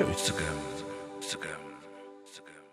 ስገም፣ ስገም፣ ስገም።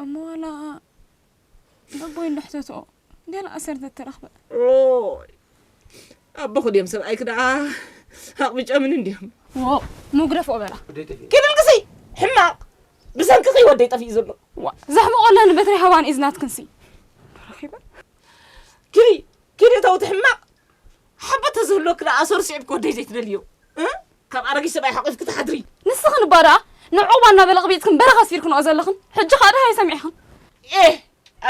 እሞ ዋላ ኣቦይ እንዳሕተትኦ ገለ ኣሰር ተተረኽበ። ኦይ፣ ኣቦኹ ድዮም ሰብኣይክ ደኣ ኣቕብጨምን እንድዮም። ዎ፣ ምጉደፎ በላ። ኪድ ልግሲ፣ ሕማቕ። ብሰንክኺ ወደይ ጠፊኡ ዘሎ። ዋ፣ ዘሕምቖለን በትሪ ሃዋን ኢዝናትክንሲ። ረኺበ። ኪዲ፣ ኪዲ ተውቲ ሕማቕ። ሓቦ ተዝህልወኪ ደኣ ኣሰሩ ስዒብኪ ወደይ ዘይትደልዮ። እ? ካብ ኣረጊት ሰብኣይ ሓቒፍኪ ትሓድሪ። ንስኽን እባ ደኣ ንዑቕባ እናበለ ኣቕቢጽክን በረኻ ኣስፊርክንኦ ዘለኽን። ሕጂ ኸኣ ደሃይ ሰሚዕኽን። ኤህ፣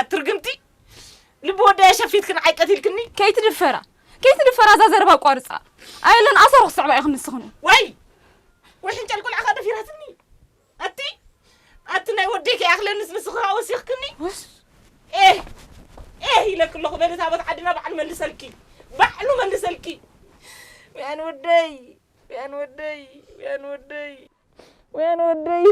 ኣትርግምቲ። ልቢ ወደይ ኣሸፊትክን ዓይቀት ኢልክኒ። ከይትድፈራ። ከይትድፈራ እዛ ዘረባ ኣቋርጻ። ኣየለን ኣሰሩ ክስዕባ ኢኽን ንስኽን። ዋይ! ወይ ሕንጨል ቆልዓ ኸኣ ደፊራትኒ። ኣቲ፣ ኣቲ ናይ ወደይ ከይኣኽለንስ ንስኺ ኸኣ ወሲኽክኒ። ወስ- ኤህ፣ ኤህ ኢለኪ ኣለኹ። በሊ ታቦት ዓድና ባዕሉ መልሰልኪ። ባዕሉ መልሰልኪ። ወያን ወደይ፣ ወያን ወደይ፣ ወያን ወደይ፣ ወያን ወደይ።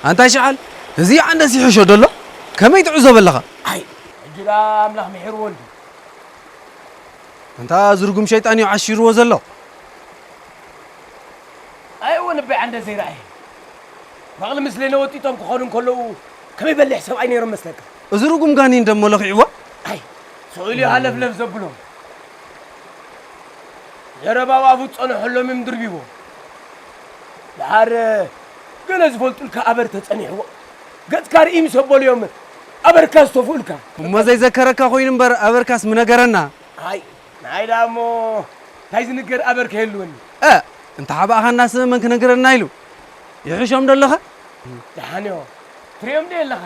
ኣንታይ ሽዓል፣ እዚ ዓንደስ ይሕሾ ደሎ? ከመይ ትዕዞ በለኻ? ኣይ፣ ሕጂ ደኣ ኣምላኽ ምሒርዎ እንድዩ። ኣንታ ዝርጉም ሸይጣን እዩ ዓሺርዎ ዘሎ። ኣይ፣ እወ፣ ልበይ ዓንደ ዘይረኣየ። በቕሊ ምስለይ ነወጢጦም ክኸዱ እንከለዉ ከመይ በሊሕ ሰብኣይ ነይሮም መስለካ? እዚ ርጉም ጋኔን ደሞ ለኺዕዎ? ኣይ፣ ስቕ ኢሉ እዩ ሃለፍለፍ ዘብሎም። ዘረባኡ ኣፉ ዝጸንሐሎም እዮም ድርቢቦ። ደሓር ገለ ዝፈልጡልካ ኣበር ተጸኒሕዎ። ገጽካ ርኢ ምስ ኣበሉዮም ኣበርካ ዝተፍኡልካ። እሞ ዘይዘከረካ ኮይኑ እምበር ኣበርካስ ምነገረና። ኣይ፣ ንዓይ ደኣ እሞ እንታይ ዝንገር ኣበር ከይህልወኒ። እ፣ እንተ ሓባእኻናስ መን ክነግረና ኢሉ? ይሕሾም ዶ ኣለኻ? ደሓንዮ፣ ትርእዮም ዶ ኣለኻ?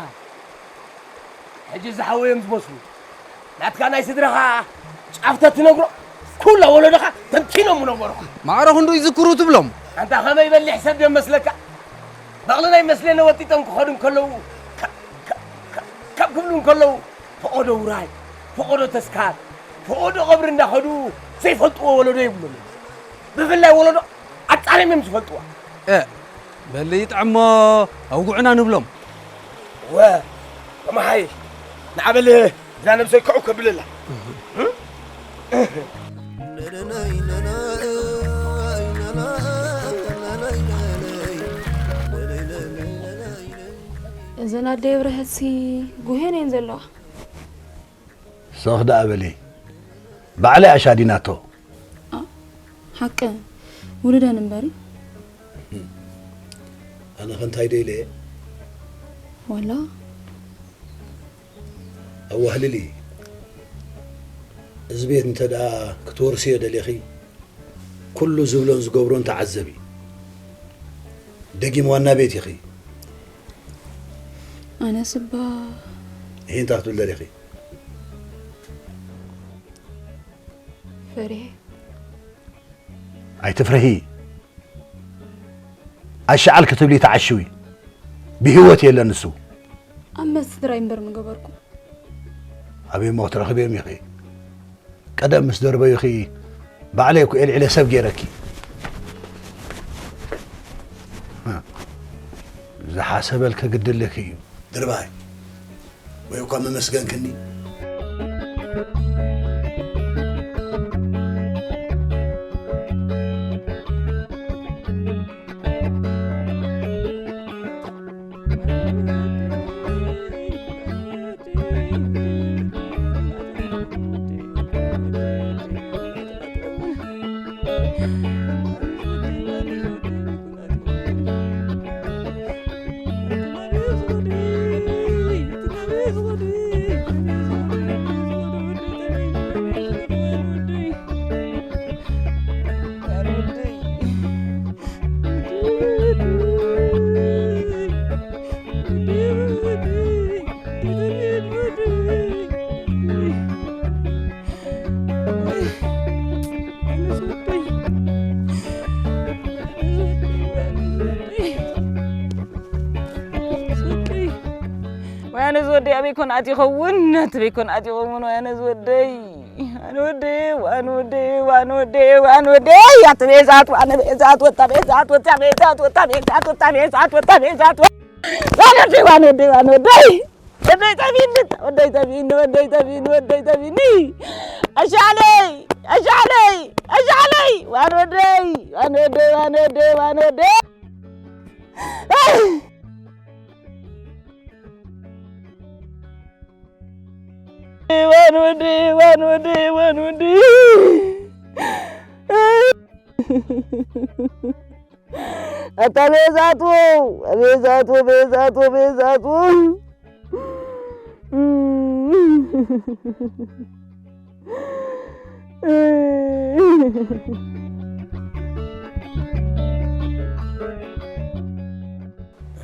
ሕጂ ዝሓወዮም ዝመስሉ። ናትካ ናይ ስድራኻ ጫፍ ተትነግሮ፣ ኩላ ወለዶኻ ተንቲኖም ምነበሩኻ። ማዕረ ክንዱ ይዝክሩ ትብሎም። ኣንታ ከመይ በሊሕ ሰብ ድዮም መስለካ? በቕሊ ናይ መስለነ ወጢጦም ክኸዱ እንከለዉ፣ ካብ፣ ካብ፣ ካብ፣ ካብ ክብሉ እንከለዉ፣ ፈቐዶ ውራይ፣ ፈቐዶ ተስካር፣ ፈቐዶ ቐብሪ እንዳኸዱ ዘይፈልጥዎ ወለዶ የብሎምን። ብፍላይ ወለዶ ኣጻርዮም እዮም ዝፈልጥዋ። እ፣ በሊ ይጥዕሞ ኣውግዑና ንብሎም። ወ፣ ተመሓየሽ፣ ንዓ በል እዛ ነብሰይ ክዑ ከብለላ። እዘን ኣደይ ብርሀትሲ ጉሄን እየን ዘለዋ። ሶኽ ደኣ በሊ፣ ባዕለይ ኣሻዲናቶ። ኣ፣ ሓቂ፣ ውሉደን እምበሪ። ኣነ ኸ እንታይ ደይለ? ዋላ። ኣዋህልሊ፣ እዚ ቤት እንተ ደኣ ክትወርሲዮ ደሊኺ፣ ኩሉ ዝብሎን ዝገብሮን ተዓዘቢ። ደጊም ዋና ቤት ኢኺ። ኣነስ እባ። ይሄ እንታይ ክትብል ደሊኺ? ፈሪሄ። ኣይትፍርሂ። ኣሻዓል ክትብሊ ተዓሽዊ። ብህይወት የለን ንሱ። ኣብ መስ ስድራይ እምበር ምገበርኩ። ኣበይ እሞ ክትረኽብዮም ኢኺ? ቀደም ምስ ደርበዩኺ ባዕለይ እኮ ኤልዒለ ሰብ ገይረኪ። ዝሓሰበል ከግድልኪ እዩ። ድርባይ ወይ እኳ መመስገንክኒ። ወያነ ዝወደይ ኣበይ ኮን ኣትዩ ይኸውን? ኣበይ ኮን ኣትዩ ይኸውን? ወያነ ዝወደይ፣ ዋን ወደይ፣ ዋን ወደይ፣ ዋን ወደይ፣ ዋን ወደይ፣ ኣተ ቤዛት፣ ዋነ ቤዛት፣ ወታ ቤዛት፣ ወታ ቤዛት፣ ወታ ቤዛት፣ ወታ ቤዛት፣ ወታ ቤዛት፣ ወታ ቤዛት፣ ወ-፣ ዋን ወደይ፣ ዋን ወደይ፣ ዋን ወደይ። ወደይ ተቢኒ፣ ወደይ ተቢኒ፣ ወደይ ተቢኒ፣ ወደይ ተቢኒ። ኣሻለይ፣ ኣሻለይ፣ ኣሻለይ። ዋን ወደይ፣ ዋን ወደይ፣ ዋን ወደይ፣ ዋን ወደይ። ዋን ወደይ፣ ዋን ወደይ፣ ዋን ወደይ። ኣታ ቤዛቱ፣ ቤዛቱ፣ ቤዛቱ፣ ቤዛቱ።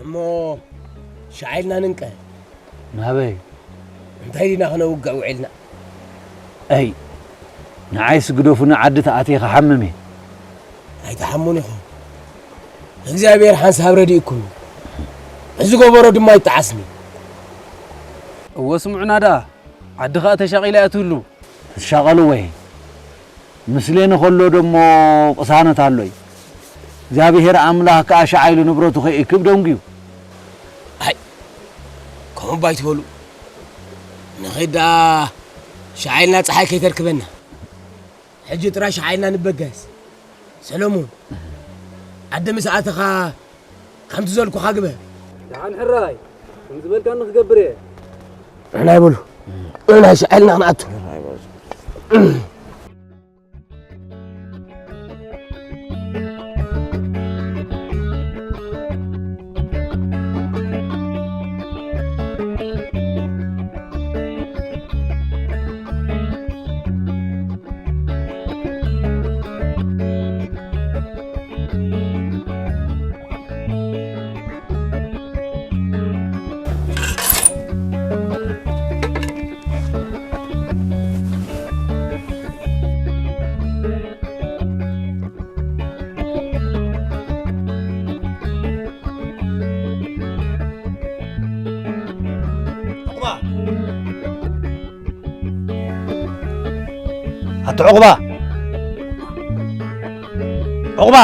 እሞ ሻዕ ኢልና ንንቀ። ናበይ? እንታይ ዲና ክነውግዕ ውዒልና? ኣይ፣ ንዓይስ ግደፉኒ፣ ዓዲ ተኣትየ ክሓምም እየ። ኣይትሓሙን ኢኹም። እግዚኣብሔር ሓንሳብ ረዲእኩም እዩ። እዚ ጎበሮ ድማ ኣይጠዓስን እዩ። እወ ስምዑና ደኣ፣ ዓዲ ኸኣ ተሻቒላ እያ ትህሉ። ትሻቐሉ ወይ? ምስሌኒ ከሎ ደሞ ቅሳነት ኣሎ እዩ። እግዚኣብሔር ኣምላኽ ከኣ ሸዓ ኢሉ ንብረቱ ከይእክብ ደንጉዩ። ኣይ፣ ከምኡ እባ ኣይትበሉ። ንኸይድ ደኣ ሸዓ ኢልና ጸሓይ ከይተርክበና። ሕጂ ጥራይ ሸዓ ኢልና ንበገስ። ሰለሙን፣ ዓዲ ምስ ኣተኻ ከምቲ ዘልኩኻ ግበር። ደሓን ሕራይ፣ ከም ዝበልካኒ ክገብር እየ። ንሕና ይበሉ። ንሕና ሸዓ ኢልና ክንኣቱ። ዑቕባ! ኣቲ ዑቕባ! ዑቕባ!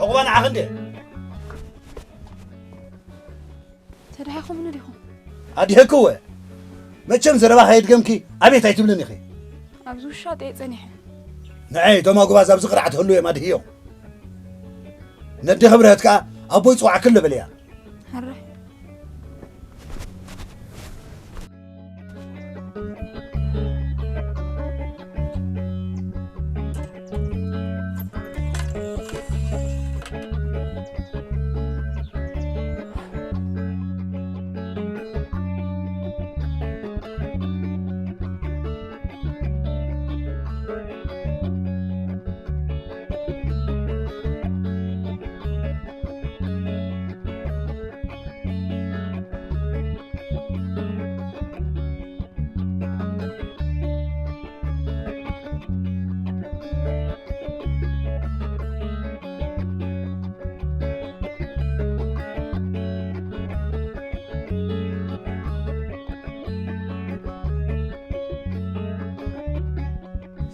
ዑቕባ ንዓኺ እንዴ? ተዳሂኹምኒ ዲኹም? ኣዲሀክወ። መቸም ዘረባ ከየድገምኪ ኣቤት ኣይትብልን ኢኺ። ኣብዚ ውሻ ጥየ ጸኒሐ። ንዐ እቶም ኣጉባዝ ኣብዚ ቅርዓት ህሉ እዮም ኣድህዮም። ነዲ ክብረት ከኣ ኣቦይ ጽዋዕ ክሎ በልያ። ሕራይ።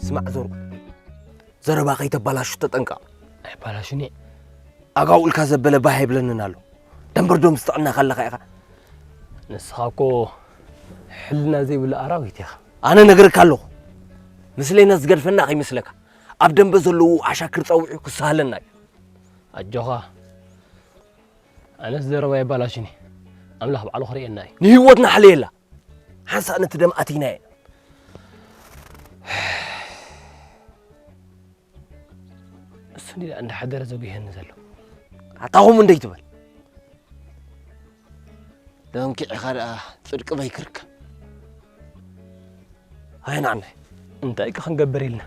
ስማዕ ዞሩ፣ ዘረባ ከይተባላሹ ተጠንቀቕ። ኣይባላሹን እየ። ኣጋውልካ ዘበለ ባህ የብለንን ኣሎ። ደንበርዶ ምስ ጥዕናኻ ኣለኻ ኢኻ። ንስኻ እኮ ሕልና ዘይብሉ ኣራዊት ኢኻ። ኣነ ነግረካ ኣለኹ። ምስለይና ዝገድፈና ከይመስለካ። ኣብ ደንበ ዘለዉ ዓሻክር ጸዊዑ ክሰሃለና እዩ። ኣጆኻ። ኣነስ ዘረባ የባላሽኒ። ኣምላኽ ባዕሉ ክርእየና እዩ። ንህይወትና ሓልየላ። ሓንሳእ ነቲ ደም ኣቲናዮ። እሱ እንዲ እንዳሓደረ ዘጉሄኒ ዘሎ። ኣታ ኹም እንደይ ትበል። ደንኪዕኻ ደኣ ጽድቂ በይክርካ። ኣይናዕናይ። እንታይ ከ ክንገብር ኢልና?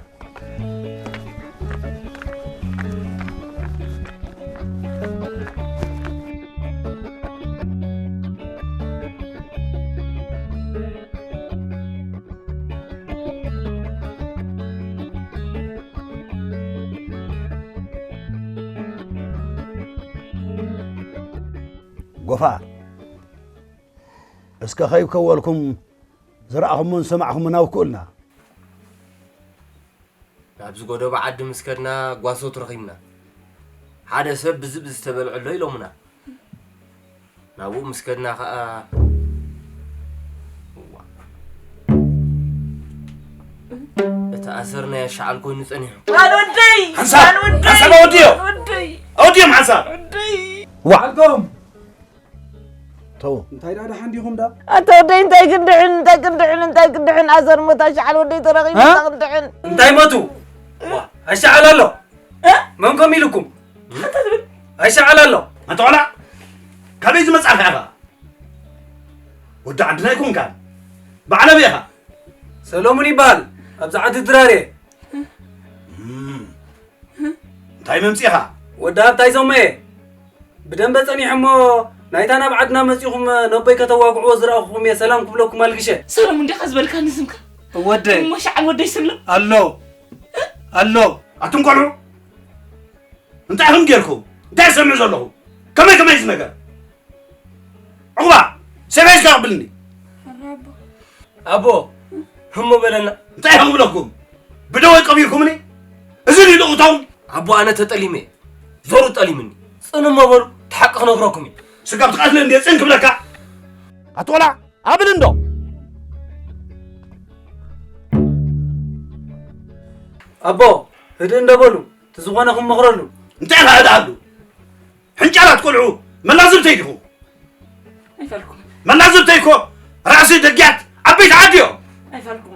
ጎፋ፣ እስከ ከይከወልኩም ዝረኣኹሞን ዝሰማዕኹሞን ኣውክኡልና። ናብዚ ጎደቦ ዓዲ ምስ ከድና ጓሶት ረኺብና። ሓደ ሰብ ብዝብ ዝተበልዐ ኣሎ ኢሎምና። ናብኡ ምስ ከድና ኸኣ፣ እዋ። እቲ ኣሰር ናይ ኣሻዓል ኮይኑ ጸኒሑ። ኣነ ወደይ! ሓንሳብ! ኣነ ወደይ! ሓንሳብ ኣወድዮ! ኣነ ወደይ! ኣወድዮም ሓንሳብ! ወደይ! ዋ! ኣልቶም! ተው። እንታይ ደኣ ደሓን ዲኹም ደኣ? ኣታ ወደይ እንታይ ክንድሕን፣ እንታይ ክንድሕን፣ እንታይ ክንድሕን፣ ኣሰር ሞት ኣሻዓል ወደይ ተረኺቡ እ? እንታይ ክንድሕን? እንታይ ሞቱ? ዋ፣ ኣሻዓል ኣሎ። እ? መን ከም ኢልኩም? እንታይ ትብል? ኣሻዓል ኣሎ። ኣንታ ቆልዓ፣ ካበይ ዝመጻእካ ኢኻ? ወዲ ዓድና ኣይኮንካን። በዓል ኣበይ ኢኻ? ሰሎሙን ይበሃል። ኣብዚ ዓዲ ድራር እየ። እም። እንታይ መምጺእኻ? ወዲ ሃብታይ ዞመየ። ብደንበ ጸኒሑ እሞ ናይታ ናብ ዓድና መጺኹም ነቦይ ከተዋግዕዎ ዝረኣኹኹም እየ ሰላም ክብለኩም ኣልግሸ። ሰሎሙን ዲኻ ዝበልካኒ ስምካ? ወደይ። እሞ ሻዕል ወደይ ስምሎ? ኣሎ። ኣሎ። ኣቱም ቆልዑ፣ እንታይ ኢኹም ጌርኩም? እንታይ ሰምዑ ዘለኹ? ከመይ ከመይ እዚ ነገር? ዕቑባ፣ ሰበይ እስከ ኣቕብልኒ። ኣረ ኣቦ። ኣቦ፣ ህሞ በለና። እንታይ ኢኹም ክብለኩም? ብደወይ ቀቢርኩምኒ? እዚ ድዩ ልኡኽቶም? ኣቦ፣ ኣነ ተጠሊመ እየ። ዞሩ ጠሊምኒ። ጽን እሞ በሉ፣ እቲ ሓቂ ክነግረኩም እየ። ስጋብ ትቐትለ እንድየ ጽን ክብለካ? ኣቲ ቆልዓ፣ ኣብል እንዶ። ኣቦ፣ ህድእ እንዶ በሉ፣ እቲ ዝኾነ ክመኽረሉ። እንታይ ኢኻ ህድኣሉ? ሕንጫላት ቆልዑ መላዝብተይ ዲኹ? ኣይፋልኩም። መላዝብተይ እኮ ራእሲ ደግያት ዓበይቲ ዓዲ እዮም። ኣይፋልኩም።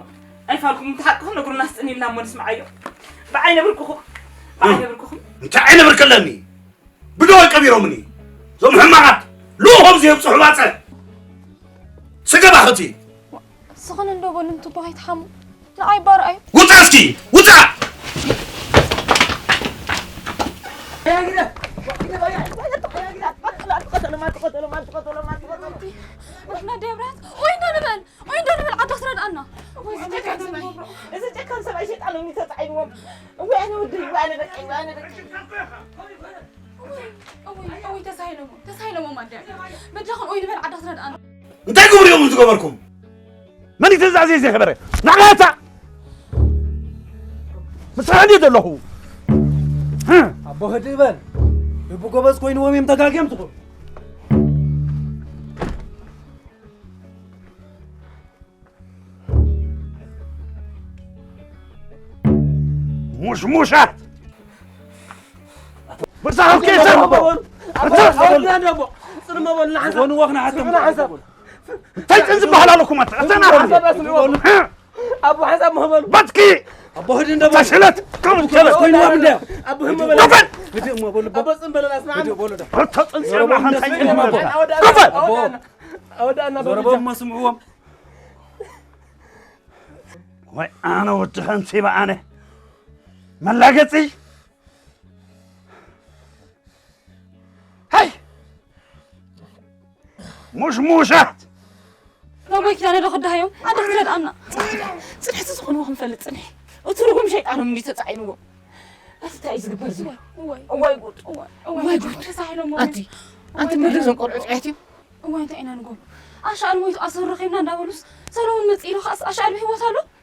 ኣይፋልኩም። እቲ ሓቂ ክነግሩና ስጥን ኢልና እሞ ንስምዓዮ። ብዓይነ ብርክኹም። ብዓይነ ብርክኹም። እንታይ ዓይነ ብርክ ኣለኒ? ብደወይ ቀቢሮምኒ። እዞም ሕማቓት ልኡኾም ዘየብፅሑ ባፅዕ። ስገባ ኽቲ። ስኽን እንዶ በሉ እንትቦ ኣይትሓሙ። ንዓይ ባርኣዩ። ውፃ እስኪ፣ ውፃ! ወይና ደብራት፣ ወይ እንዶ ንበል፣ ወይ እንዶ ንበል፣ ዓዳ ትረድኣና። እዚ ጨካን ሰብኣይ፣ እዚ ጨካን ሰብኣይ ሸይጣን እምኒ ተጻዒንዎም። እወይ ኣነ ወደይ፣ እወይ ኣነ ደቀይ፣ እወይ ኣነ ደቀይ። እወይ፣ እወይ፣ እወይ፣ ተሳሂሎሞ፣ ተሳሂሎሞ ማድያ። በጃኹም ወይ ንበል ዓዳ ትረድኣና። እንታይ ግብሪ እዮም ዝገበርኩም? መን እዩ ትእዛዘይ ዘኽበረ? ንዓኻ እታ! ምሳኻ እንድየ ዘለኹ። ኣቦ ህድእ በል። ልቡ ጎበዝ ኮይንዎም እዮም ተጋግዮም ትኹን። ሙሽሙሻት! ምሳኻ ከይተ-፣ ኣቦ፣ ኣቦ፣ ኣቦ፣ ኣቦ፣ ኣቦ፣ ኣቦ፣ ጽልሞ በሉ፣ ንሓንሳብ። ዝኾንዎ ክነሓቶም። ጽልሞ ንሓንሳብ። እንታይ ጽን ዝበሃል ኣለኩም ኣንተ? ኣንተ ና-፣ ሓንሳብ ዳስ ንበሉ። ኣቦ፣ ሓንሳብ ሞ በሉ። በትኪ! ኣቦ፣ ህድእ እንደ በሉ። ተሽለት! ከም ተሽለት! ኮይንዎም እንደ። ኣቦ፣ ህድእ በሉ። ኣቦ፣ ህድእ ሞ በሉ። ኣቦ፣ ጽን በለና፣ ስምዓና። ህድእ በሉ ዳ። ክልተ ጽንጽ ዞረቦም የብላኻ፣ እንታይ እንደስምዑ ጽን እሞ። በሉ። ኣወዳእና። ክፈል! ኣቦ፣ ኣወዳእና በሉ። ዞረቦም እሞ ስምዕዎም። ወይ ኣነ ወዲ ከንቲባ ኣነ መላገጺ። ሃይ! ሙሽሙሻት! ነቦይ ኪዳነ ዶ ክደሃዮም? ኣደ ክትረድኣና። ጽንሒ፣ ጽንሒ እቲ ዝኾንዎ ክንፈልጥ ጽንሒ። እቲ ርጉም ሸይጣኖም እንዲ ተጻዒንዎ። እቲ እንታይ እዩ ዝግበር ዝብል? እዋይ፣ እዋይ ጉድ። እዋይ፣ እዋይ ጉድ። ተሳሂሎም ኣንቲ፣ ኣንቲ ምድሪ እዞም ቆልዑ ጽዕያት እዮም። እዋይ፣ እንታይ ኢና ንገብሮ? ኣሻዕል ሞይቱ ኣሰሩ ረኺብና እንዳበሉስ፣ ሰሎሙን መጺኡ ኢሉ ከኣስ ኣሻዕል ብህይወት ኣሎ?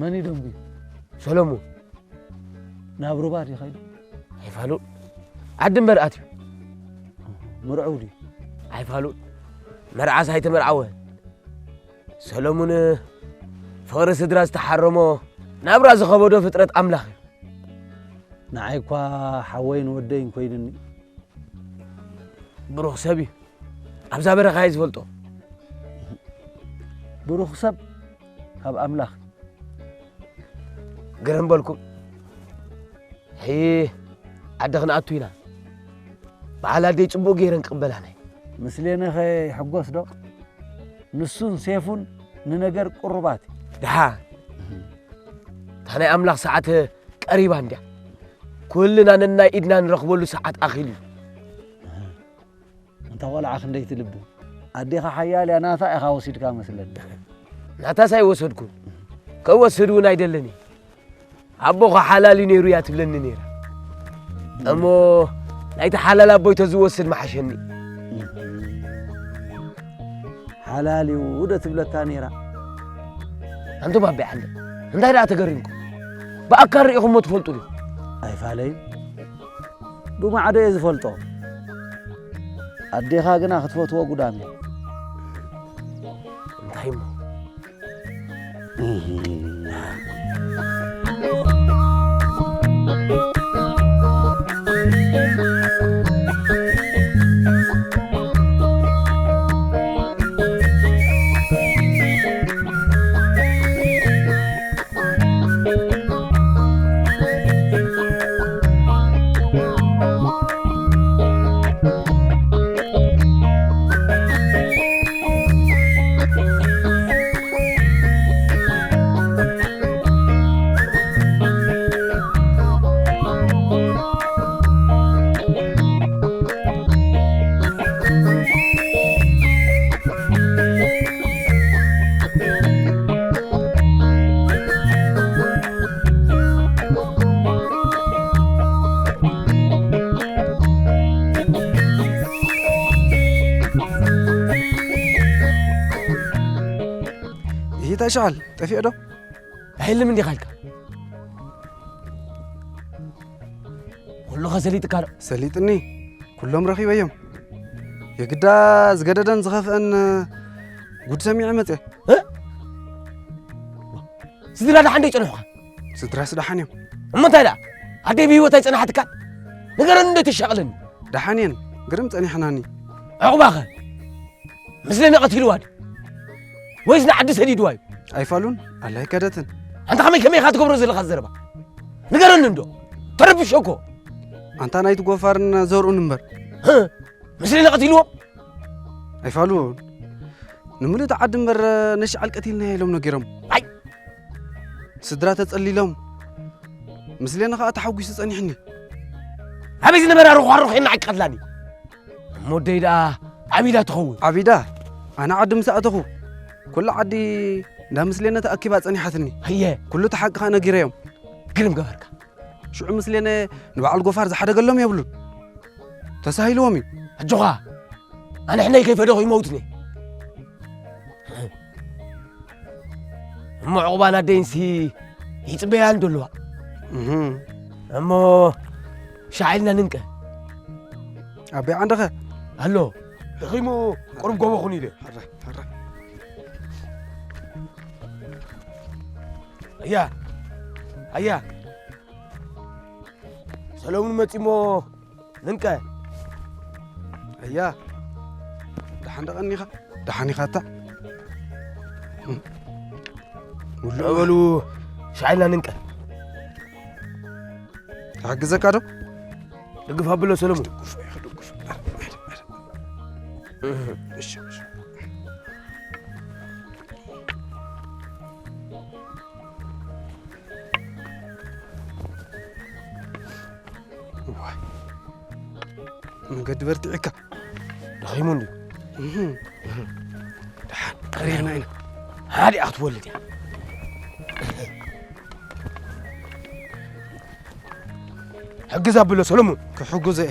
መን እዩ ደንጉዩ? ሰሎሙን። ናብ ሩባ ድዩ ከይዱ? ኣይፋሉን። ዓዲ እምበር ኣትዩ። ምርዑው ድዩ? ኣይፋሉን። መርዓስ ኣይተመርዓወ። ሰሎሙን ፍቕሪ ስድራ ዝተሓረሞ ናብራ ዝኸበዶ ፍጥረት ኣምላኽ እዩ። ንዓይ እኳ ሓወይን ወደይን ኮይኑኒ። ብሩኽ ሰብ እዩ። ኣብዛ በረኻ እየ ዝፈልጦ። ብሩኽ ሰብ ካብ ኣምላኽ። ግርም በልኩም። ሕይ ዓዲ ክንኣቱ ኢና። በዓል ኣደይ ጽቡቕ ገይረን ክቕበላና እዩ። ምስሌነኸ ይሕጎስ ዶ? ንሱን ሴፉን ንነገር ቅሩባት እዩ። ደሓ። እታ ናይ ኣምላኽ ሰዓት ቀሪባ እንድያ። ኩልና ነናይ ኢድና ንረኽበሉ ሰዓት ኣኺሉ እዩ። እንታ ቆልዓ ክንደይ ትልቢ። ኣዴኻ ሓያል እያ፣ ናታ ኢኻ ወሲድካ መስለኒ። ናታስ ኣይወሰድኩን። ከወስድ እውን ኣይደልን እየ። ኣቦኻ ሓላል እዩ ነይሩ እያ ትብለኒ ነይራ። እሞ ናይቲ ሓላል ኣቦይ ተዝወስድ ምሓሸኒ። ሓላል እዩ ዶ ትብለካ ነይራ? ኣንቱም ኣቦይ ዓንደ፣ እንታይ ደኣ ተገሪምኩም? ብኣካል ርኢኹሞ ትፈልጡ ዲኹም? ኣይፋለይን። ብማዕዶ እየ ዝፈልጦ። ኣዴኻ ግና ክትፈትዎ ጉዳም እዩ። እንታይ እሞ? ይታ ሻል ጠፊኦ ዶ? ኣይልም እንዲኻ ኢልካ? ኩሉ ኸ ሰሊጥካ ዶ? ሰሊጥኒ። ኩሎም ረኺበዮም። የግዳ ዝገደደን ዝኸፍአን ጉድ ሰሚዐ መፅአ። እ? ስድራ ደሓን ዶ ይጸንሑኻ? ስድራስ ደሓን እዮም። እሞ እንታይ ደኣ? ኣደይ ብህይወት ኣይጸናሓትካን? ንገረኒ እንዶ ተሻቕለኒ። ደሓን እየን። ግርም ጸኒሕናኒ። ዕቑባኸ? ምስለኒ ቀቲልዋ ድዩ? ወይስ ንዓዲ ሰዲድዋ እዩ? ኣይፋሉን፣ ኣላ ኣይከደትን። ኣንታ ከመይ ከመይ ኢኻ ትገብሮ ዘለኻ ዘረባ? ንገረኒ እንዶ። ተረብሾ እኮ። ኣንታ ናይቲ ጎፋርን ዘርኡን እምበር። ህ? ምስለኒ ቀቲልዎም? ኣይፋሉን። ንምሉእ ዓዲ እምበር ነሽዓል ቀቲልናዮ ኢሎም ነጊሮም። ኣይ! ስድራ ተጸሊሎም። ምስለኒ ኸኣ ተሓጒሱ ጸኒሕኒ። ኣበይ ዝነበራ ርዃሩኽ የናዕ ቀትላኒ። እሞ ወደይ ደኣ ዓቢዳ ትኸውን። ዓቢዳ? ኣነ ዓዲ ምስ ኣተኹ፣ ኩላ ዓዲ እንዳ ምስሌነ ተኣኪባ ጸኒሓትኒ። ህየ። ኩሉ እቲ ሓቂ ኸኣ ነጊረዮም። ግርም ገበርካ። ሽዑ ምስሌነ ንበዓል ጎፋር ዝሓደገሎም የብሉን። ተሳሂልዎም እዩ። ኣጆኻ፣ ኣነ ሕነይ ከይፈደኹ ይመውትኒ። እሞ ዕቑባን ኣደይንሲ ይጽበያን ዶ ኣለዋ? እህ። እሞ ሻዕ ኢልና ንንቀ። ኣበይ ዓንደኸ? ኣሎ። ደኺሙ ቁሩብ ጎቦ ኹን ኢለ። ሕረ፣ ሕረ። ኣያ፣ ኣያ። ሰለሙን መጺሞ። ንንቀ። ኣያ፣ ደሓን ዶ ቀኒኻ? ደሓን ኢኻ እታ? እም። ውልዑ በሉ፣ ሻዕልና ንንቀ። ክሕግዘካ ዶ? ድግፍ ኣብሎ ሰለሙን። ድግፍ፣ ድግፍ። እሺ፣ እሺ። እዋይ፣ መገዲ በርቲዕካ። ደኺሙ እንድዩ። እህ። ደሓን፣ ቀሪርና ኢና። ሓዲኣ ክትወልድ እያ። ሕግዝ ኣብሎ ሰሎሞን። ክሕግዞ እየ።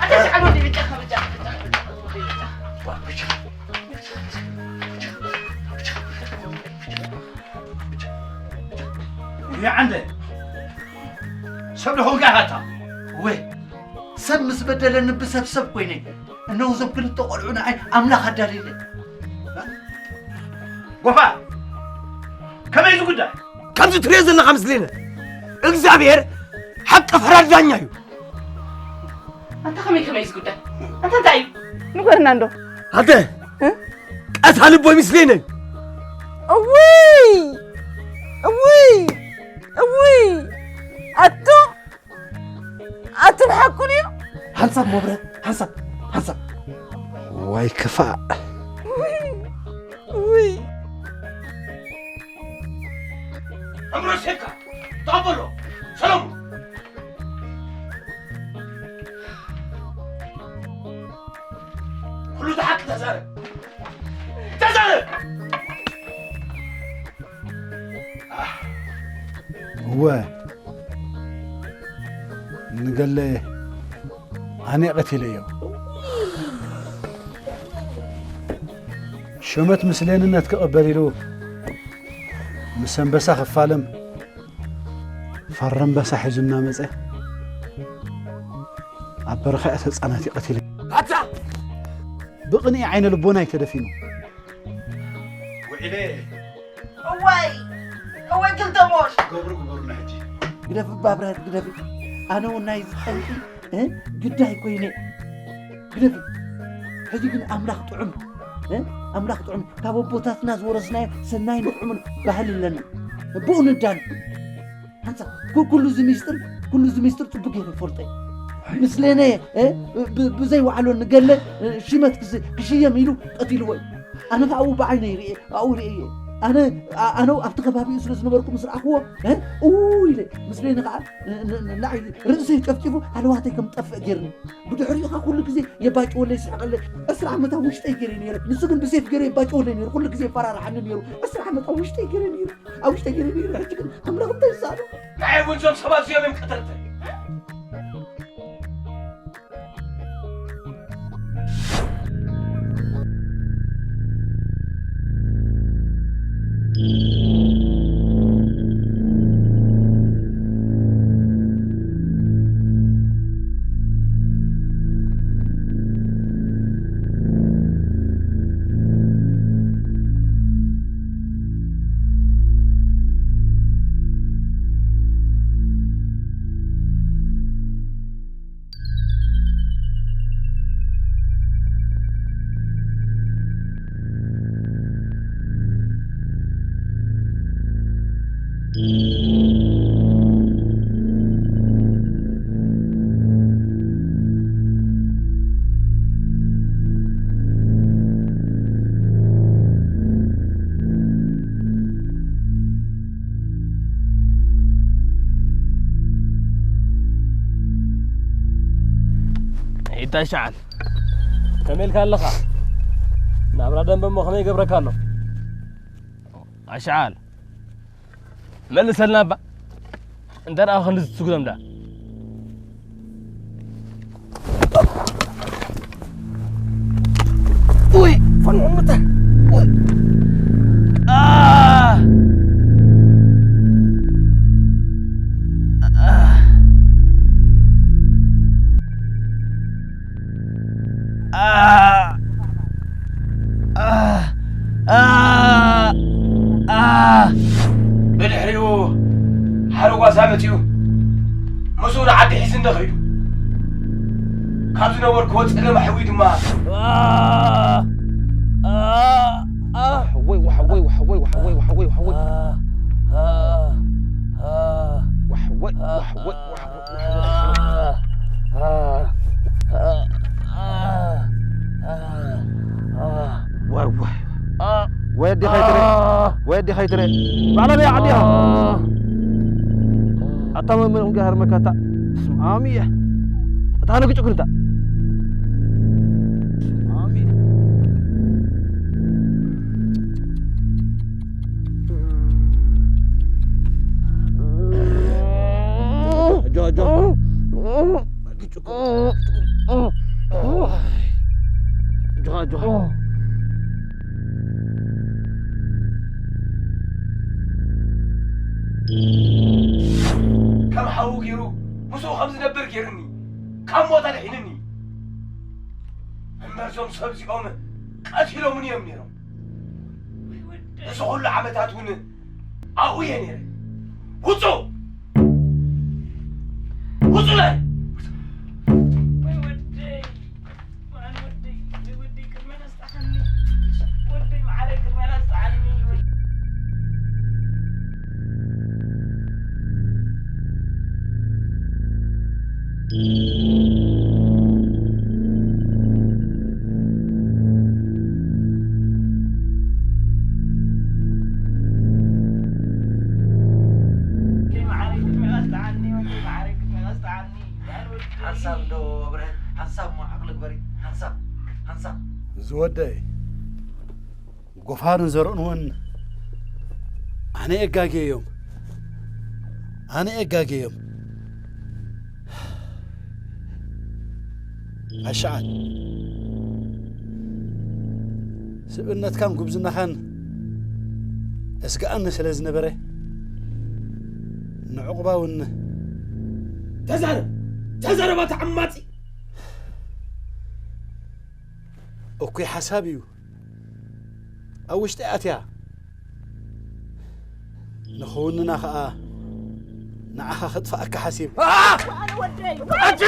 ኣታ ሽሓል ወዲ ብጫ፣ ብጫ፣ ብጫ፣ ብጫ፣ ብጫ። ውይ፣ ዓንደ ሰብ ደኾንካ ኢኻ። እታ ወይ ሰብ ምስ በደለኒ ብሰብ ሰብ ኮይነ፣ እነሆ እዞም ክልተ ቆልዑ ንዓይ ኣምላኽ ኣዳልዩለይ። ጎፋ፣ ከመይ እዚ ጉዳይ? ከምዚ ትሪኦ ዘለኻ ምስሌነ፣ እግዚኣብሔር ሓቂ ፈራዲ ዳኛ እዩ። ኣንታ ከመይ ከመይ ዝጉዳይ? ኣንታ እንታይ እዩ? ንገርና እንዶ። ኣተ እ? ቀታሊ ቦይ ምስሌነ እዩ። እውይ! እውይ! እውይ! ኣቱ ኣቱም ሓቁን እዩ። ሓንሳብ ሞብረ፣ ሓንሳብ፣ ሓንሳብ። ዋይ ክፋእ። እውይ! እምሮ ሴካ ተቐበሎ ሰለሙን። ኩሉ ዝሓቂ ተዛረብ። ተዛረብ። እወ፣ ንገለ ኣነ ቀቲለዮ። ሸመት ምስሌንነት ክቕበል ኢሉ ምስ ኣንበሳ ክፋለም፣ ፈረምበሳ ሒዙ እናመጸ፣ ኣብ በረኻ እያ ተጻናት ይቐትል። ኣታ! ብቕንኢ ዓይነ ልቦናይ ተደፊኑ። ውዒለ። እዋይ! እዋይ ክልተ ሞሽ! ገብሩ ግበሩና ሕጂ። ግደፍ እባ ብራድ፣ ግደፍ። ኣነ እውን ናይ ዝጠንቂ፣ እ? ግዳይ ኮይነ። ግደፍ። ሕጂ ግን ኣምላኽ ጥዑም፣ እ? ኣምላኽ ጥዑም፣ ካብ ኣቦታትና ዝወረስናዮ ሰናይን ጥዑምን ባህሊ ኣለና። ብኡ ንዳን። ሓንሳብ፣ ኩ-፣ ኩሉ እዚ ሚስጥር፣ ኩሉ እዚ ሚስጥር ጽቡቅ ገይረ ይፈልጦ እየ። ምስሌነ፣ እ፣ ብ-፣ ብዘይ ዋዕሎ ንገለ፣ እ፣ ሽመት ክስ-፣ ክሽየም ኢሉ ቀቲልዎ እዩ። ኣነ ከኣ ኣብኡ ብዓይነይ ርእየ፣ ኣብኡ ርእየ። ኣነ፣ ኣ-፣ ኣነ ኣብቲ ከባቢኡ ስለ ዝነበርኩ ምስ ረኣኽዎ፣ እ፣ እው ኢለ። ምስሌነ ከኣ ን-፣ ን-፣ ንዓይ ርእሰይ ጨፍጪፉ ሃለዋተይ ከም ጠፍእ ገይርኒ። ብድሕሪኡ ከኣ ኩሉ ግዜ የባጭወለይ፣ ይስሕቐለይ። ዕስራ ዓመት ኣብ ውሽጠይ ገይረ ነይረ። ንሱ ግን ብሴፍ ገይረ የባጭወለይ ነይሩ። ኩሉ ግዜ የፈራርሓኒ ነይሩ። ዕስራ ዓመት ኣብ ውሽጠይ ገይረ ነይሩ። ኣብ ውሽጠይ ገይረ ነይሩ። ሕጂ ግን ኣምላኽ እንታይ ይሰኣኖ? ንዓይ እውን እዞም ሰባት እዚኦም እዮም ቀተልተይ። እንታይ ሸዓል? ከመይ ኢልካ ኣለኻ? ናብራ ደንበ እሞ ከመይ ይገብረካ ኣሎ? ኣሽዓል። መልሰልና እባ። እንተ ደኣ ክንዲ ትስጉዶም ደኣ። ኡይ፣ ፈንዎ ምተ። ኡይ። ኣ! ኣ! ኣ! ኣ! ኣ! ኣ! ብድሕሪኡ ሓረጓሳ መጺኡ፣ ምስኡ ንዓዲ ሒዙ እንደ ኸይዱ፣ ካብ ዝነበርክዎ ጸገም ኣሕዊ ድማ፣ ኣ! ኣ! ኣ! ዋሕወይ፣ ዋሕወይ፣ ዋሕወይ። ዋ፣ ዋ፣ ዋ፣ ዋ፣ ዋ። ዋይ፣ ዋይ። ወይ ኣዴኻ ይትረ፣ ወይ ኣዴኻ ይትረ። ባዕላ በይ ዓዲኻ። ኣታ መመ ጋር መካታ። ስማሚ እየ። ኣታ ሃነ ግጭ ኩንታ። ስማሚ እየ። ጆ፣ ጆ። ጆ፣ ጆ። ከም ሓዉ ገይሩ ምስኡ ከም ዝነብር ገይሩኒ፣ ካብ ሞት ኣድሒኑኒ። እምበር እዞም ሰብ እዚኦም ቀቲሎምኒ እዮም ነይሮም። እዚ ኩሉ ዓመታት እውን ኣብኡ እየ ነይረ። ውጹ! ውጹ በል! ወይ ወደይ፣ ማን ወደይ፣ ወይ ወደይ፣ ቅድመ ነስጣሓኒ። ወደይ መዓረይ፣ ቅድመ ነስጣሓኒ። ሓንሳብ እንዶ ብርሀን፣ ሓንሳብ እሞ ዓቕሊ ግበሪ፣ ሓንሳብ፣ ሓንሳብ። ዝወደይ፣ ጎፋርን ዘርእን እውን ኣነ የጋግየዮም፣ ኣነ የጋግየዮም። ኣሽዓል፣ ስብእነትካን ጉብዝናኻን እስግኣኒ ስለ ዝነበረ፣ ንዕቑባ እውን ተዛረብ፣ ተዛረብ ኣታ ዓማጺ። እኩይ ሓሳብ እዩ ኣብ ውሽጢ ኣትያ። ንኽውንና ኸኣ ንዓኻ ከጥፍኣካ ሓሲብ። ኣነ ወደይ! ኣንታ!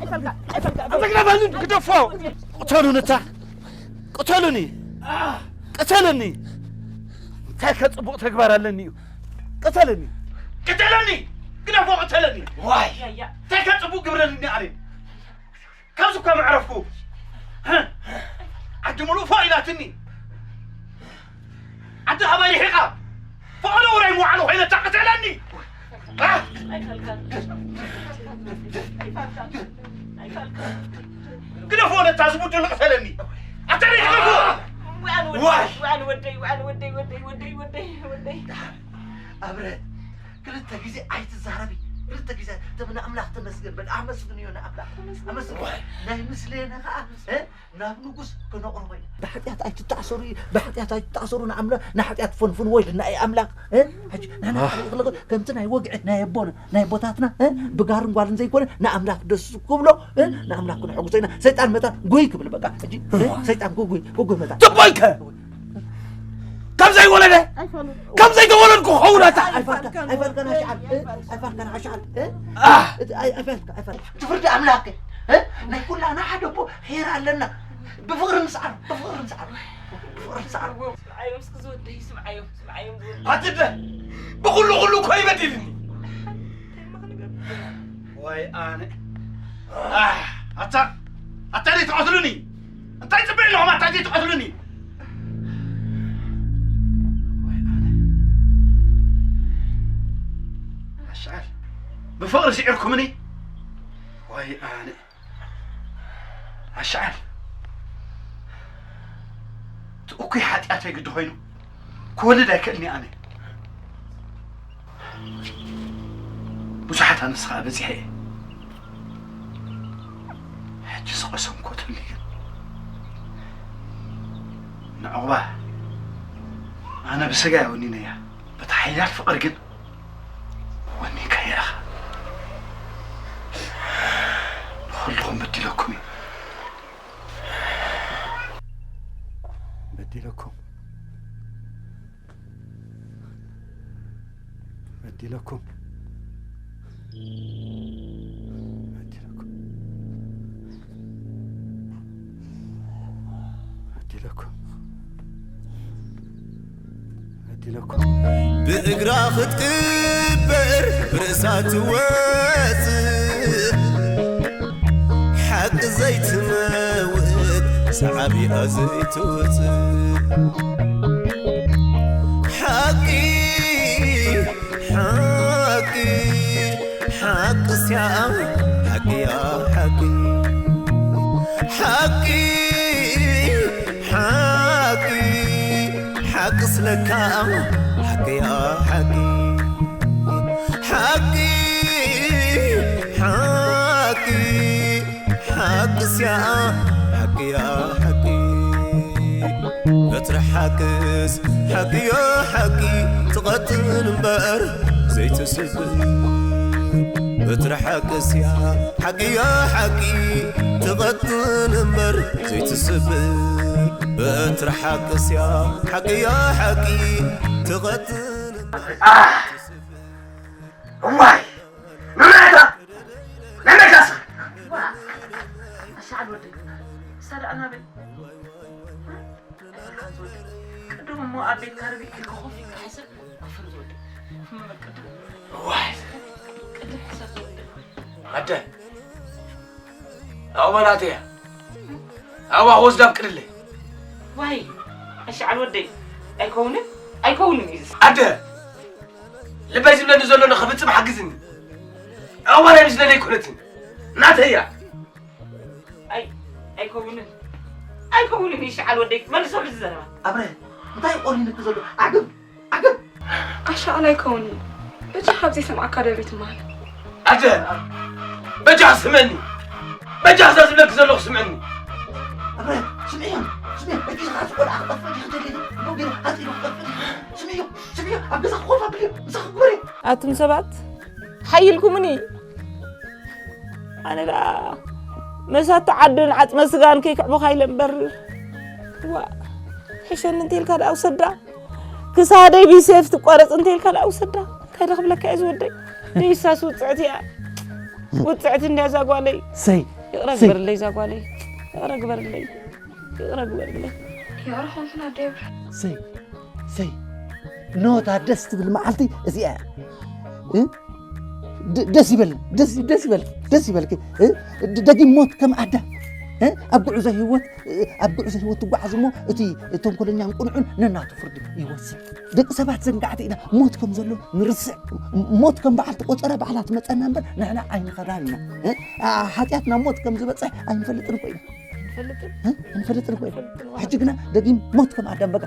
ኣይፈልካ! ኣይፈልካ! ኣንታ ግደፈኒ! ግደፎ! ቅተሉኒ እታ! ቅተሉኒ! ቅተለኒ! እንታይ ከ ጽቡቕ ተግባር ኣለኒ እዩ? ቅተለኒ! ቅተለኒ! ግደፎ! ቅተለኒ! ዋይ! እንታይ ከ ጽቡቕ ግብረልኒ ኣነ? ካብዚ እኳ መዕረፍኩ። ዓዲ ሙሉእ ፎእ ኢላትኒ። ዓዲ ካባይ ርሒቓ። ፈቐዶ ውራይ መዋዕሎ ኮይነ እታ ቅተለኒ። እ? ኣይፈልካን። ኣይፈልካን። ኣይፈልካን። ግደፎ ነታ ዝቡድል ቅተለኒ። ኣታ ርሒቕኩ። ዋይ። ዋን ወደይ፣ ዋን ወደይ፣ ወደይ፣ ወደይ፣ ወደይ፣ ወደይ። ኣብረ ክልተ ግዜ ኣይትዛረቢ። ክልተ ግዜ ተብ ንኣምላኽ ተመስገን በል። ኣመስግንዮ ንኣምላኽ። ኣመስግን። ዋይ። ናይ ምስሌነ ኸኣ፣ እ፣ ናብ ንጉስ ክነቕርቦ ኢና። ብሓጢኣት ኣይትተኣሰሩ፣ ብሓጢኣት ኣይትተኣሰሩ ንኣምላኽ፣ ንሓጢኣት ፈንፍንዎ ኢሉና እዩ ኣምላኽ። እ፣ ሕጂ ንሕና ኣህ። ክንርኢ ከለና ከምቲ ናይ ወግዒ ናይ ኣቦና፣ ናይ ኣቦታትና፣ እ፣ ብጋርን ጓልን ዘይኮነ ንኣምላኽ ደስ ክብሎ፣ እ፣ ንኣምላኽ ክነሐጉሶ ኢና። ሰይጣን መታን ጉይ ክብል በቃ። ሕጂ፣ እ፣ ሰይጣን ጉጉይ፣ ጉጉይ መታን። ጽቡቕ ኢልካ። ከም ዘይወለደ፣ ኣይፋሉን። ከም ዘይተወለድኩ ክኸውን ኣታ። ኣይፋልካ፣ ኣይፋልካ ኣሽዓል፣ እ? ኣይፋልካ ኣሽዓል፣ እ? ኣህ! እቲ ኣይ-፣ ኣይፋልካ፣ ኣይፋልካ። እቲ ፍርዲ ኣምላኽ፣ እ? ናይ ኩላና ሓደ ኣቦ ሄር ኣለና። ብፍቕሪ ንስዓር፣ ብፍቕሪ ንስዓር፣ ብፍቕሪ ንስዓር። ስምዓዮም እስኪ ዝወደይ፣ ስምዓዮም፣ ስምዓዮም ዝወደይ። ኣትደ፣ ብኹሉ፣ ኩሉ እኮ ይበድልኒ። እንታይ እሞ ክንገብር? ወይ ኣነ። ኣህ፣ ኣታ፣ ኣታ ደይ ትቐትሉኒ? እንታይ ጽበይ ኣለኹም ኣታ ደይ ትቐትሉኒ? ወይ ኣነ። ኣሽዓል፣ ብፍቕሪ ስዒርኩምኒ? ወይ ኣነ። ኣሽዓል እቲ እኩይ ሓጢኣተይ ግዲ ኮይኑ ክወልድ ኣይክእልኒ ኣነ። ብዙሓት ኣነስ ከዓ በፂሐ እየ። ሕጂ ዝቐሰምኮ ተሊ ግን ንዕቑባ ኣነ ብስጋ የወኒነያ። በታ ሓያል ፍቕሪ ግን ወኒንካያ ኢኻ። ንኹልኹም በዲለኩም እዩ። በዲለኩም። በዲለኩም። በዲለኩም። በዲለኩም። በዲለኩም። ብእግራ ክትቅበር ብርእሳ ትወፅእ ሓቂ ዘይትመውት ሰዓቢኣ ዘይትወፅእ ሓቂ ሓቂ ሓቂ ስያ ሓቂያ ሓቂ ሓቂ ሓቂ ሓቂ ስለካ ሓቂያ ሓቂ ሓቂ ሓቂ ሓቂ ስያ ሓቂያ ሓቂ በትሪ ሓቅስ ሓቂዮ ሓቂ ትቐጥን እምበር ዘይትስብር በትሪ ሓቅስያ ሓቂዮ ሓቂ ትቐጥን እምበር ዘይትስብር በትሪ ሓቅስያ ሓቂዮ ሓቂ ትቐጥን እምበር ዘይትስብር እዋይ ንመታ ነመካስ ኣሻዓል ወደይ ሳዳ ኣናበይ ቅድም እሞ ኣብ ቤት ካርቢ ኢልካ ኮፍ ኢልካ ሕሰብ ኣፈር ዝወደይ መመር ቅድም እዋይ ቅድም ሕሰብ ዝወደይ ኣደ ኣበባ ናተያ ኣበባ ክወስዳ ፍቅድለይ ዋይ ኣሻዓል ወደይ ኣይከውንን ኣይከውንን እዩ ኣደ ልበይ ዝብለኒ ዘሎ ንኽፍጽም ሓግዝኒ ኣበባ ናይ ምስለለይ ኩነትን ናተያ ኣይ ኣይከውንን ኣይከውንን ይሽዓል ወደይ መልሶ ብዚ ዘረባ ኣብረ እንታይ ቆሪንክ ዘሎ ዓገብ ዓገብ ኣሻቕላ ኣይከውንን በጃ ካብዚ ሰምዓካ ደብሪ ትመሃል ኣደ በጃ ስመኒ በጃ እዛ ዝብለክ ዘለኹ ስመኒ ኣብረ ስምዕዮም ስምዕዮም በጊዝኻ ዝቆልዓ ክጠፍእ ዲኺ ደሊኒ እሞ ገይሩ ሓፂሉ ክጠፍእ ዲኺ ስምዕዮ ስምዕዮ ኣብ ገዛ ክኾፍ ኣብልዮ ምሳኺ ግበሪ ኣቱም ሰባት ሓይልኩምኒ ኣነ ደኣ መሳቲ ዓድን ዓፅመ ስጋን ከይክዕቡኻ ኢለ እምበር ዋ ሕሸኒ እንተኢልካ ደኣ ውሰዳ ክሳደይ ብሴፍ ትቋረፅ እንተኢልካ ደኣ ውሰዳ እንታይ ደኽብለካ እየ ዝወደይ ደይሳስ ውፅዕቲ እያ ውፅዕቲ እንድያ እዛ ጓለይ ሰይ ይቕረ ግበርለይ እዛ ጓለይ ይቕረ ግበርለይ ይቕረ ግበርለይ ይቕረ ኮንኩና ደብረ ሰይ ሰይ ኖታ ደስ ትብል መዓልቲ እዚኣ እያ እ? ደ- ደስ ይበል ደስ ደስ ይበል ደስ ይበልክ እ? ደ- ደጊም ሞት ከም ኣዳ እ? ኣብ ጉዕዞ ህይወት እ? ኣብ ጉዕዞ ህይወት ትጓዓዝ እሞ እቲ ተንኮለኛን ቁኑዑን ነናቱ ፍርዲ ይወስድ ደቂ ሰባት ዘንጋዕቲ ኢና ሞት ከም ዘሎ ንርስዕ ሞት ከም በዓል ተቆፀረ ባዕላ ትመፀና እምበር ንሕና ኣይንኸዳን ኢና እ? ኣ- ሓጢኣትና ሞት ከም ዝበፅሕ ኣይንፈልጥን እኮ ኢና ፈልጥን እ? ኣይንፈልጥን እኮ ኢና ሕጂ ግና ደጊም ሞት ከም ኣዳም በቃ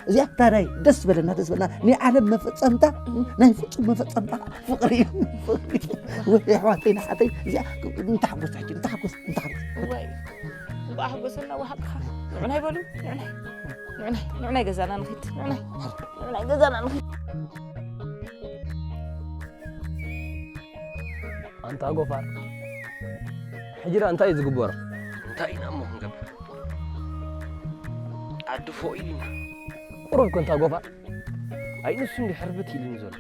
እዚኣ ታዳይ ደስ በለና ደስ በለና ናይ ዓለም መፈፀምታ ናይ ፍፁም መፈፀምታ ፍቕሪ እዩ ፍቕሪ እዩ። ወይ ኣሕዋተይ ንሓተይ እዚኣ እንተሓጎስ ሕጂ እንተሓጎስ እንተሓጎስ ወይ እንኳ ሓጎሰና ወሓቅኻ ንዑናይ በሉ ንዑናይ ንዑናይ ንዑናይ ገዛና ንኺድ ንዑናይ ንዑናይ ገዛና ንኺድ ኣንታ ጎፋር ሕጂ ደኣ እንታይ እዩ ዝግበሮ? እንታይ ኢና እሞ ክንገብር? ዓዲ ፎእ ኢልና ቁሩብ ኮንታ ጎፋር ኣይ ንሱ እንዲ ሕርብት ኢሉኒ ዘሎ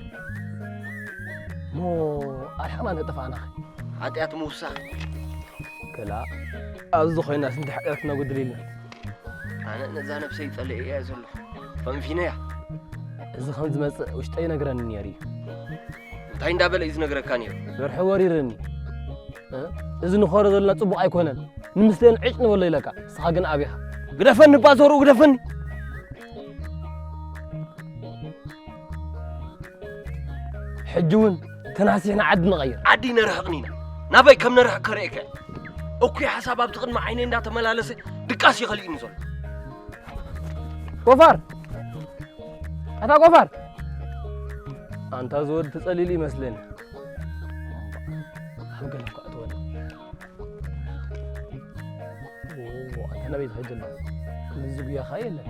እሞ ኣርሕቕና እንተጠፋእናኸ? ሓጢኣት ምውሳኽ ክላ ኣብዚ ኮይና ስንት ሓጢኣት ክነጉድል ኢልና ኣነ ነዛ ነብሰይ ጸሊኤ እየ ዘለኹ ፈንፊነያ እዚ ከም ዝመጽእ ውሽጠይ ይነግረኒ ነይሩ እዩ እንታይ እንዳበለ እዩ ዝነግረካ ነይሩ በርሒ ወሪርኒ እ? እዚ ንኸሮ ዘለና ጽቡቕ ኣይኮነን ንምስለን ዕጭ ንበሎ ኢለካ ንስኻ ግን ኣቢኻ ግደፈኒ እባ ዞርኡ ግደፈኒ ሕጂ እውን ተናሲሕና ዓዲ ንቐይር ዓዲ ነርሕቕን ኢና ናበይ ከም ነርሕቕ ከርእየካ እኩይ ሓሳብ ኣብቲ ቅድሚ ዓይነይ እንዳተመላለሰ ድቃስ ይኸልእኒ ዘሎ። ጎፋር! ኣታ ጎፋር! ኣንታ ዝወድ ተጸሊሉ ይመስለኒ። ኣብ ገለ እኳ እትወል። ኦ፣ ኣንታ ናበይ ትኸይድ ዘሎ? ከምዚ ጉያ ኸኣ የለን።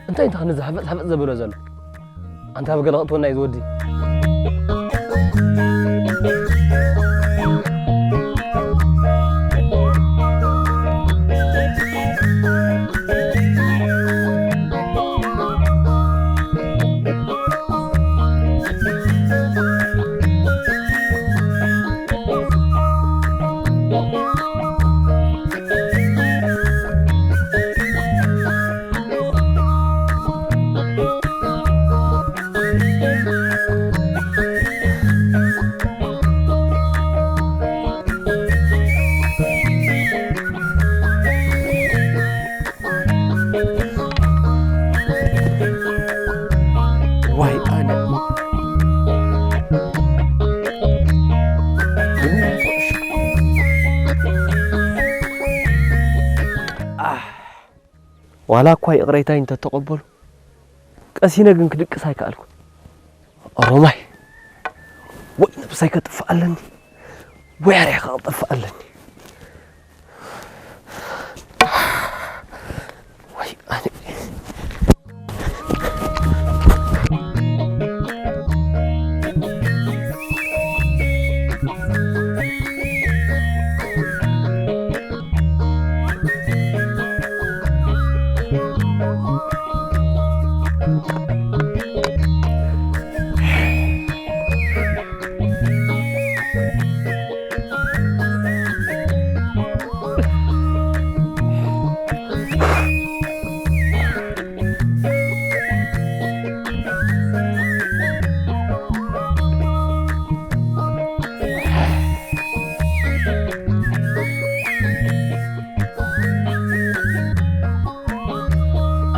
እንታይ እንተ ኸነ ዝሓፈጥ ሓፈጥ ዘበሎ ዘሎ? ኣንታ ብገለ ኽእትወና እዩ ዝወዲ። ዋይ ኣነ። ኣህ። ዋላ እኳ ይቕሬታይ እንተተቐበሉ፣ ቀሲነ ግን ክድቅስ ኣይከኣልኩን። ኦሮማይ፣ ወይ ነብሳይ ከጥፍእ ኣለኒ፣ ወይ ኣርያኻ ክጠፍእ ኣለኒ። ወይ ኣነ።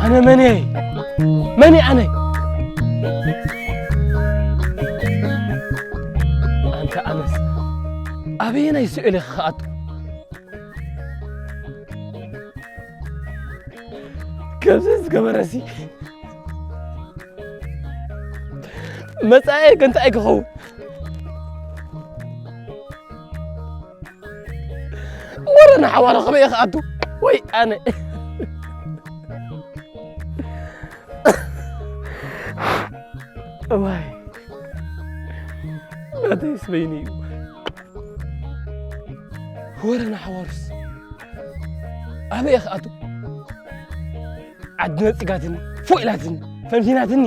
ኣነ መን እየ? መን እየ ኣነ? ኣንታ ኣነስ ኣበየናይ ስእሊ ክኣቱ? ከምዚ ዝገበረሲ መጻኤ ከ እንታይ ክኸውን? ወረ ንሓዋሩ ከመይ ክኣቱ? ወይ ኣነ። እዋይ። ናተይስ በይኑ እዩ። ወረ ንሓዋሩስ ኣበይ ክኣቱ? ዓዲ ነጺጋትኒ፣ ፎእ ኢላትኒ፣ ፈንፊናትኒ።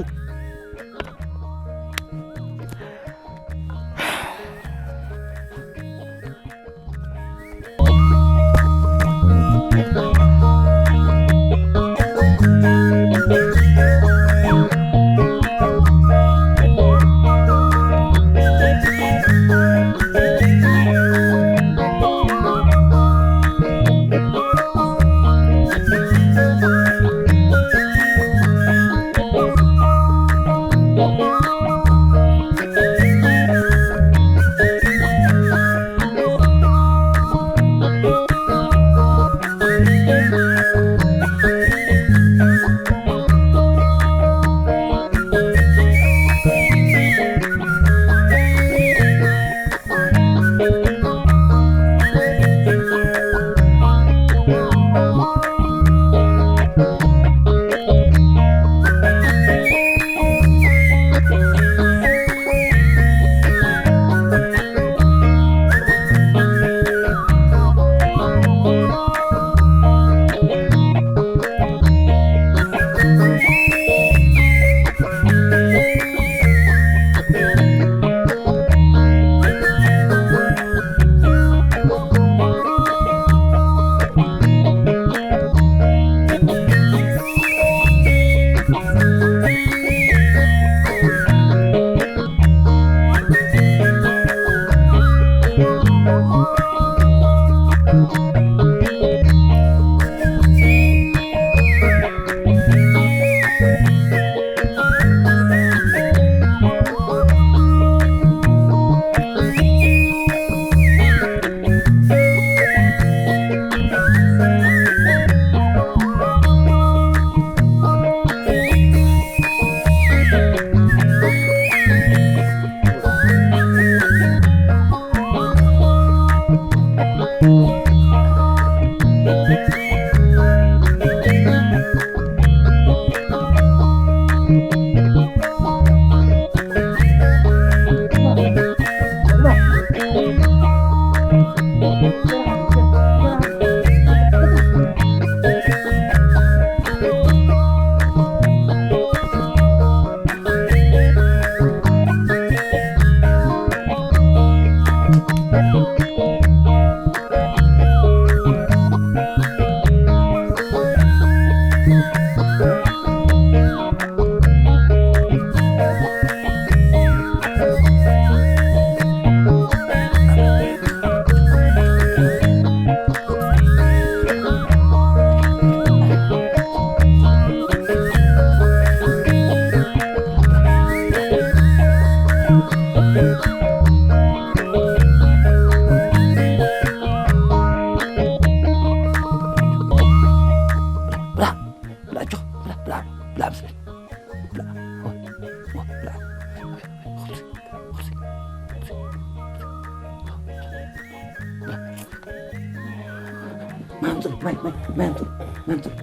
ጽሩ፣ ማይ፣ ማይ፣ ማይ ኣምጽኡ፣ ማይ ኣምጽኡ።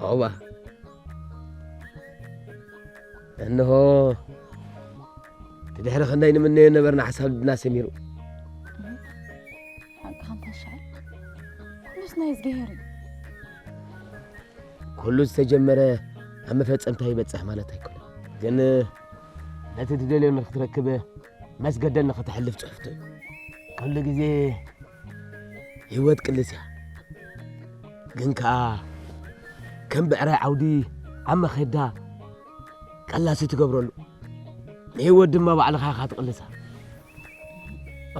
ኦባ፣ እንሆ እቲ ድሕሪ ክንደይ ንምነዮ ነበርና ሓሳብ ልብና ሰሚሩ። ሓቅኻ እንተሻል ኩሉስ ናይ እግዚኣብሔር እዩ። ኩሉ ዝተጀመረ ኣብ መፈጸምታ ይበጽሕ ማለት ኣይኮነን። ግን ነቲ ትደልዮ ንክትረክብ መስገደል ንክተሕልፍ ጽሑፍቶ እዩ። ኩሉ ግዜ ህይወት ቅልስ እያ። ግን ከኣ ከም ብዕራይ ዓውዲ ኣብ መኼዳ ቀላሲ ትገብረሉ፣ ንህይወት ድማ ባዕልኻ ኢኻ ትቕልሳ።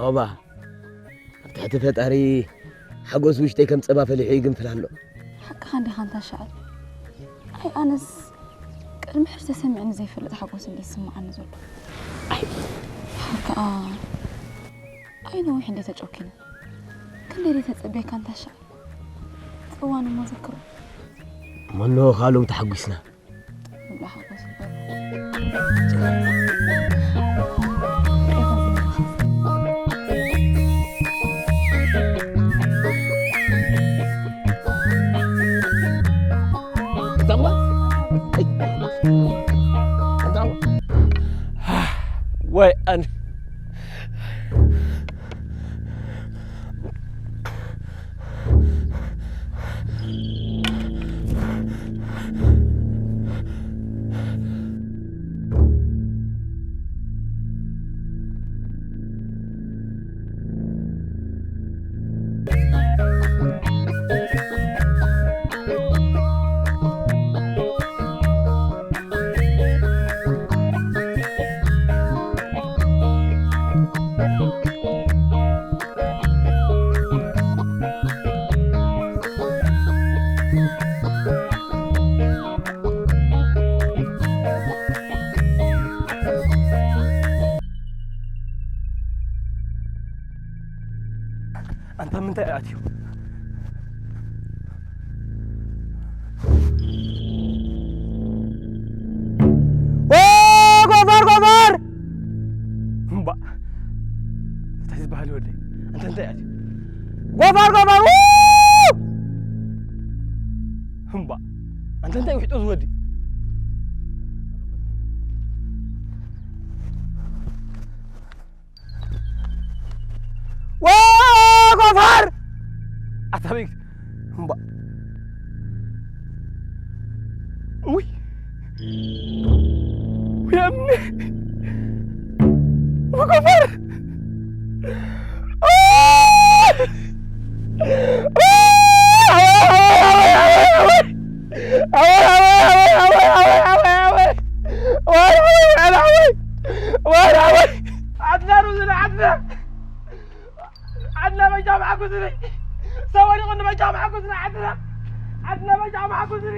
ኦባ፣ ኣብ ትሕቲ ፈጣሪ ሓጎስ ውሽጠይ ከም ጸባ ፈሊሑ ይግንፍል ኣሎ። ሓቅኻ እንዲኻ እንታ ሻዕል። ኣይ ኣነስ ቅድሚ ሕጂ ተሰሚዕኒ ዘይፈልጥ ሓጎስ እንዲ ይስምዓኒ ዘሎ። ኣይ ከኣ ኣይ ነዊሕ እንዲ ተጨኪነ። ክንደይ ደይ ተጸበየካ እንታ ሻዕል። ጽዋን እሞ ዘክሮ። መኖ ካልኦም ተሓጒስና። ወይ ኣነ ኣንታ ምንታይ ኣትዩ? ኦ ጎፈር ጎፈር! እምባ እንታይ ዝበሃል ወደይ? ኣንታ እንታይ ኣትዩ? ጎፈር ጎፈር! ው! እምባ ኣንታ እንታይ ውሕጦ ዝወዲ? ዋ ጎፋር ኣታቢግ እምባ ውይ ውይ ኣምኒ ዋ ጎፋር ዓድና ሩዝና ዓድና ዓድና በጃ መሓጉስኒ ሰወሪቑኒ በጃ መሓጉስኒ ዓድና ዓድና በጃ መሓጉስኒ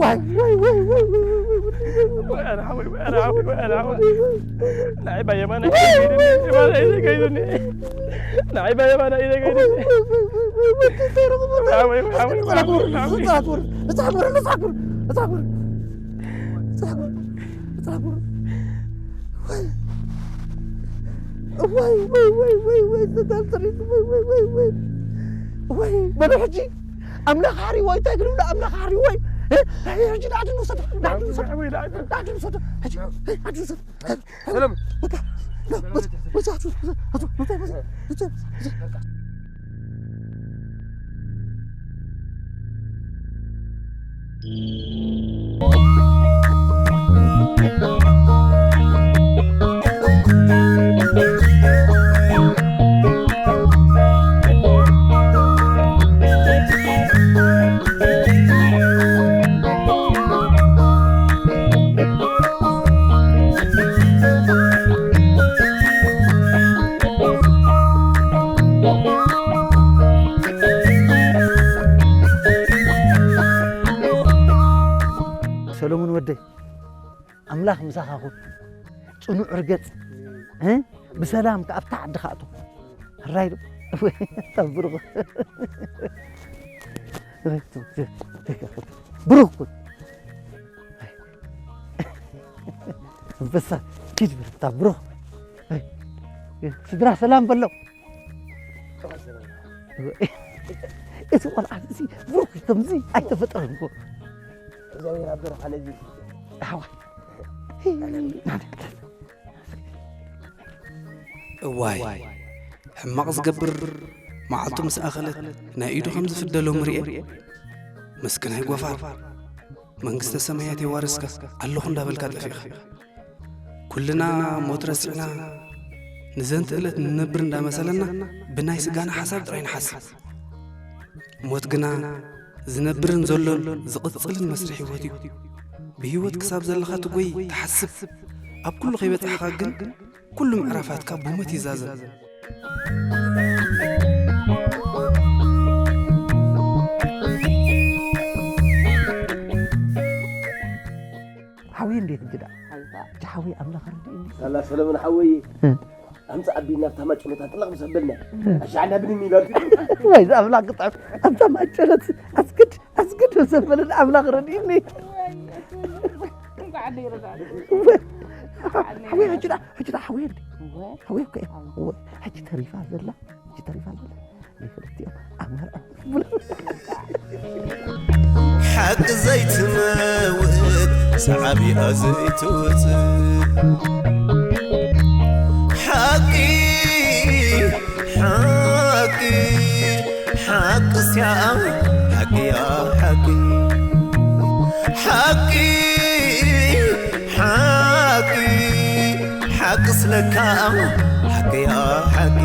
ዋይ ዋይ ዋይ ዋይ ዋይ ዋይ ዋይ ኣነ ሓወይ ኣነ ሓወይ ኣነ ሓወይ ናይ ባየማነ ባየማነ ዘይከይዱኒ ናይ ባየማነ ዘይከይዱኒ ሓወይ ሓወይ ወይ ወይ ወይ ወይ ወይ ወይ ወይ ወይ ወይ ወይ ወይ በሎ ሕጂ ኣምላኽ ሓሪዎ እንታይ ክልብሎ ኣምላኽ ሓሪዎ ሕጂ ንዓዲ ንውሰዶ ንዓዲ ንውሰዶ ንዓዲ ንውሰዶ ሕጂ ንዓዲ ንውሰዶ ሰላም ሰሎሞን ወደይ፣ ኣምላኽ ምሳኻ ኹን። ጽኑዕ ርገጽ። እ? ብሰላም ከኣ ኣብታ ዓድኻ ኣቶ። ሕራይ ዶ? ወይ፣ ኣታ ብሩኽ። ወይ፣ ብሩኽ ኩን። ኣንበሳ፣ ኪድ ብረታ፣ ብሩኽ። ኣይ፣ ስድራ ሰላም በሎ። እዚ ቆልዓ እዚ ብሩኽ እዩ፣ ከምዚ ኣይተፈጠረን እኮ። እግዚኣብሔር ኣብ በረኻ ነዚ ኣሕዋይ። እዋይ፣ ሕማቕ ዝገብር መዓልቱ ምስ ኣኸለት ናይ ኢዱ ከም ዝፍደሎ ምርኤ። መስክናይ ጎፋር። መንግስተ ሰማያት የዋርስካ ኣለኹ እንዳበልካ ጠፊእኻ። ኩልና ሞት ረሲዕና ንዘንቲ ዕለት ንነብር እንዳመሰለና ብናይ ስጋና ሓሳብ ጥራይ ንሓስብ። ሞት ግና ዝነብርን ዘሎን ዝቕጽልን መስርሕ ህይወት እዩ። ብህይወት ክሳብ ዘለኻ ትጎይ ትሓስብ። ኣብ ኩሉ ከይበጻሕኻ ግን ኩሉ ምዕራፋትካ ብሞት ይዛዘም። ሓውየ እንዴት እንጂ ደኣ። ሓውየ ኣምላኽ ኣረድእኒ። ሳላ ሰለሙን ሓወይ፣ ኣምጻ ኣቢ ናብታ ማጨሎታ ጥልቕ ምስ ኣበልና፣ ኣሻዕላ ብድን ኢላ። ወይ ኣምላኽ ክጥዕም። ኣምጻ ማጨሎት ኣስግድ፣ ኣስግድ ምስ ኣበልና ኣምላኽ ረድእኒ። ሓወይ ሕጂ ደኣ፣ ሕጂ ደኣ ሓወይ እንዴ? ሓወይ እኮ እየ። ወይ ሕጂ ተሪፋ ዘላ፣ ሕጂ ተሪፋ ዘላ። ንክልቲኦም ኣመርዖ። ሓቂ ዘይትመውት ሰዓቢኣ ዘይትወፅእ። ሓቂ፣ ሓቂ፣ ሓቂ እስያ፣ ሓቂያ፣ ሓቂ። ሓቂ፣ ሓቂ፣ ሓቂ ስለካ፣ ሓቂያ፣ ሓቂ።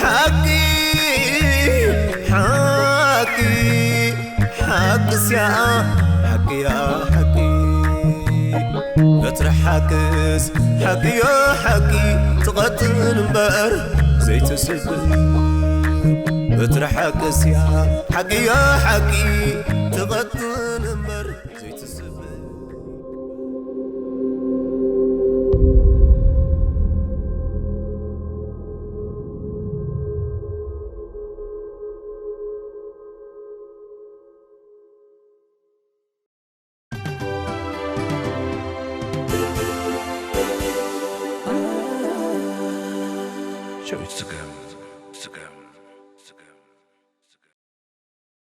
ሓቂ፣ ሓቂ፣ ሓቂ እስያ፣ ሓቂያ፣ ሓቂ። በትሪ ሓቅስ፣ ሓቂዮ፣ ሓቂ ትቐጥን እምበር ዘይትስብር። በትሪ ሓቅስ እያ፣ ሓቂዮ፣ ሓቂ ትቐጥን እምበር ዘይትስብር። Show it to them. To them.